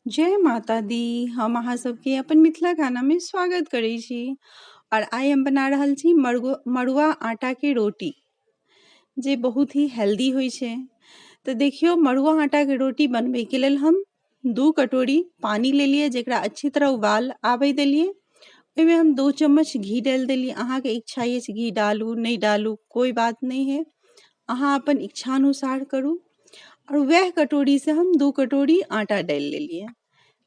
जय माता दी। हम अहाँ सबके अपन मिथिला खानामे स्वागत करै छी। और आइ हम बना रहल छी मड़ुआ आटाके रोटी, जे बहुत ही हेल्दी होइ छै। तऽ देखियौ, मड़ुआ आटाके रोटी बनबैके लेल हम 2 कटोरी पानि लेलियै, जेकरा अच्छी तरह उबाल आबै देलियै। ओहिमे हम 2 चम्मच घी डालि देलियै। अहाँके इच्छा अछि घी डालू नहि डालू, कोइ बात नहि है, अहाँ अपन इच्छानुसार करू। और वएह कटोरीसँ हम 2 कटोरी आटा डालि लेलियै।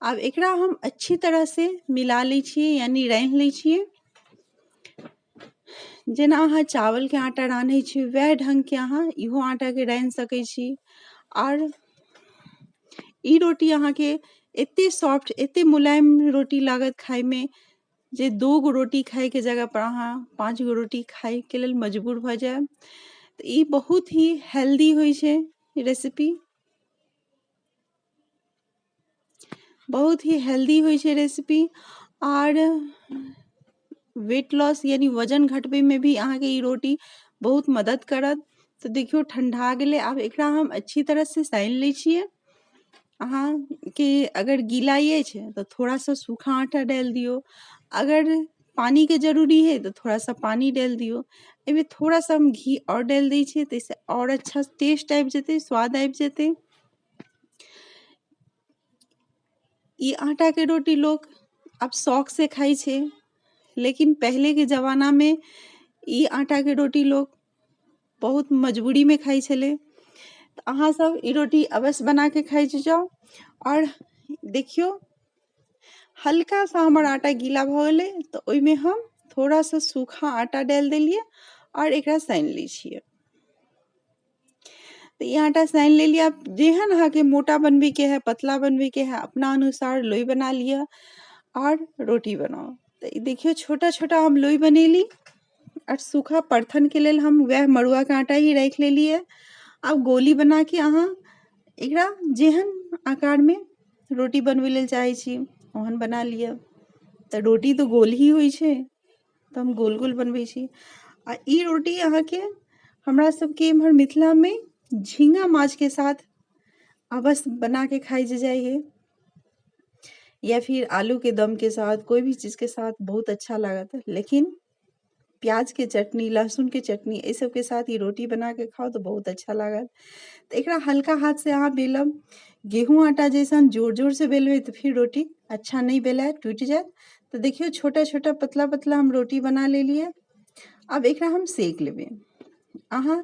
आब एकरा हम अच्छी तरह से मिला लै छियै, यानी रान्हि लै छियै। जेना अहाँ चावलके आटा रान्है छी वएह ढङ्गके अहाँ इहो आटाके रान्हि सकै छी। आर ई रोटी अहाँके एते सॉफ्ट, एते मुलायम रोटी लागत खाइमे जे 2 गो रोटी खाइके जगह पर अहाँ 5 गो रोटी खाइके लेल मजबूर भऽ जायब। तऽ ई बहुत ही हेल्दी होइ छै रेसिपी, बहुत ही हेल्दी होइ छै रेसिपी। आर वेट लॉस यानी वजन घटबैमे भी अहाँके ई रोटी बहुत मदद करत। तऽ देखियौ, ठण्डा गेलै। आब एकरा हम अच्छी तरह से सानि लै छियै। अहाँके अगर गीला अछि तऽ थोड़ा सा सूखा आटा डालि दियौ, अगर पानिके जरूरी है तऽ थोड़ा सा पानि डालि दियौ। एहिमे थोड़ा सा हम घी आओर डालि दै छियै, ताहिसँ आओर अच्छा टेस्ट आबि जेतै, स्वाद आबि जेतै। ई आटाके रोटी लोक आब शौक से खाइ छै, लेकिन पहिलेके जमानामे ई आटाके रोटी लोक बहुत मजबूरीमे खाइ छलै। तऽ अहाँ सब ई रोटी अवश्य बनाके खाइ जाउ। आओर देखियौ, हल्का सा हमर आटा गीला भऽ गेलै, तऽ ओहिमे हम थोड़ा सा सूखा आटा डालि देलियै आओर एकरा सानि लै छियै। तऽ ई आटा सानि लेलियै। आब जेहन अहाँके मोटा बनबैके है, पतला बनबैके है, अपना अनुसार लोइ बना लिअ आओर रोटी बनाउ। तऽ ई देखियौ, छोटा छोटा हम लोइ बनेली। आओर सूखा परथनके लेल हम वएह मड़ुआके आटा ही राखि लेलियै। आब गोली बनाके अहाँ एकरा जेहन आकारमे रोटी बनबै लेल चाहै छी ओहन बना लिअ। तऽ रोटी तऽ गोल ही होइ छै, तऽ हम गोल गोल बनबै छी। आ ई रोटी अहाँके हमरा सबके इम्हर मिथिलामे झींगा माछके साथ अवश्य बनाके खाइ जे जाइ है, या फिर आलूके दमके साथ, कोइ भी चीजके साथ बहुत अच्छा लागत। लेकिन प्याजके चटनी, लहसुनके चटनी, एहि सबके साथ ई रोटी बनाके खाउ तऽ बहुत अच्छा लागत। तऽ एकरा हल्का हाथ से अहाँ बेलब, गेहूँ आटा जैसन जोर जोर से बेलबै तऽ फिर रोटी अच्छा नहि बेलायत, टूटि जायत। तऽ देखियौ, छोटा छोटा पतला पतला हम रोटी बना लेलियै। आब एकरा हम सेक लेबै। अहाँ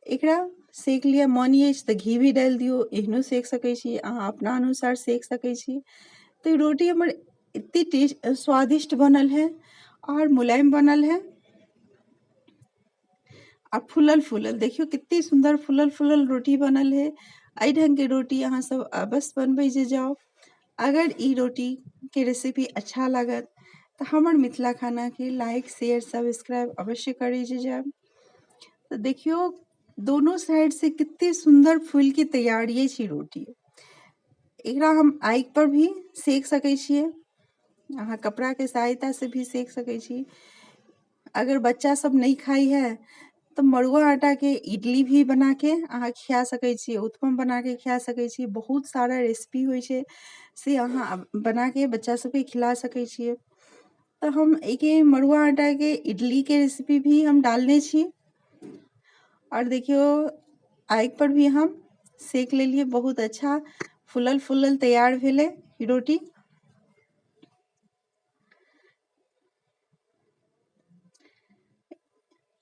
एकरा सेक लिअ, मन अछि तऽ घी भी डालि दियौ, एहनो सेक सकै छी, अहाँ अपना अनुसार सेक सकै छी। तऽ रोटी हमर एते टेस्ट स्वादिष्ट बनल है और मुलायम बनल है आ फूलल फूलल। देखियौ कते सुन्दर फूलल फूलल रोटी बनल है। एहि ढङ्गके रोटी अहाँ सब अवश्य बनबै जे जाउ। अगर ई रोटीके रेसिपी अच्छा लागत तऽ हमर मिथिला खानाके लाइक शेयर सब्सक्राइब अवश्य करै जे जायब। तऽ देखियौ, दोनो साइड से कते सुन्दर फूलके तैयार अछि रोटी। एकरा हम आगि पर भी सेक सकै छियै, अहाँ कपड़ाके सहायता से भी सेक सकै छी। अगर बच्चा सब नहि खाइ है तऽ मड़ुआ आटाके इडली भी बनाके अहाँ खिया सकै छी, उत्पम बनाके खिया सकै छी। बहुत सारा रेसिपी होइ छै, से अहाँ बनाके बच्चा सबके खिला सकै छियै। तऽ हम एहिके मड़ुआ आटाके इडलीके रेसिपी भी हम डालने छी। और देखियौ, आगि पर भी हम सेक लेलियै, बहुत अच्छा फूलल फूलल तैयार भेलै रोटी।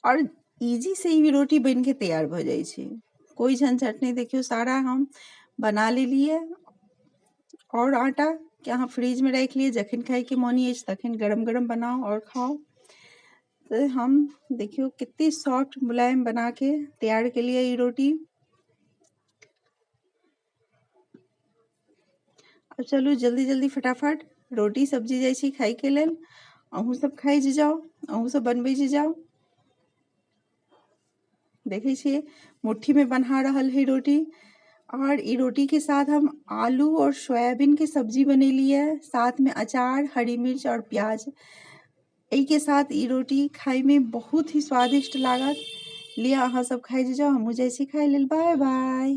और इजी से ई रोटी बनके तैयार भऽ जाइ छै, कोइ झंझट नहि। देखियौ, सारा हम बना लेलियै। और आटा के अहाँ फ्रिजमे राखि लिअ, जखन खाइके मोन अछि तखन गरम गरम बनाउ आओर खाउ। तऽ हम देखियौ कते सॉफ्ट मुलायम बनाके तैयार केलियै ई रोटी। आब चलू जल्दी जल्दी फटाफट रोटी सब्जी जाइ छी खाइके लेल। अहूँ सब खाइ जे जाउ, अहूँ सब बनबै जे जाउ। देखै छियै मुट्ठीमे बन्हा रहल है रोटी। और ई रोटी के साथ हम आलू और सोयाबीन के सब्जी बनेलियै, साथ में अचार, हरी मिर्च और प्याज। एहिके साथ ई रोटी खाइमे बहुत ही स्वादिष्ट लागत। लिअ अहाँ सब खाइ जे जाउ, हमहूँ जाइ छी खाइ लेल। Bye bye.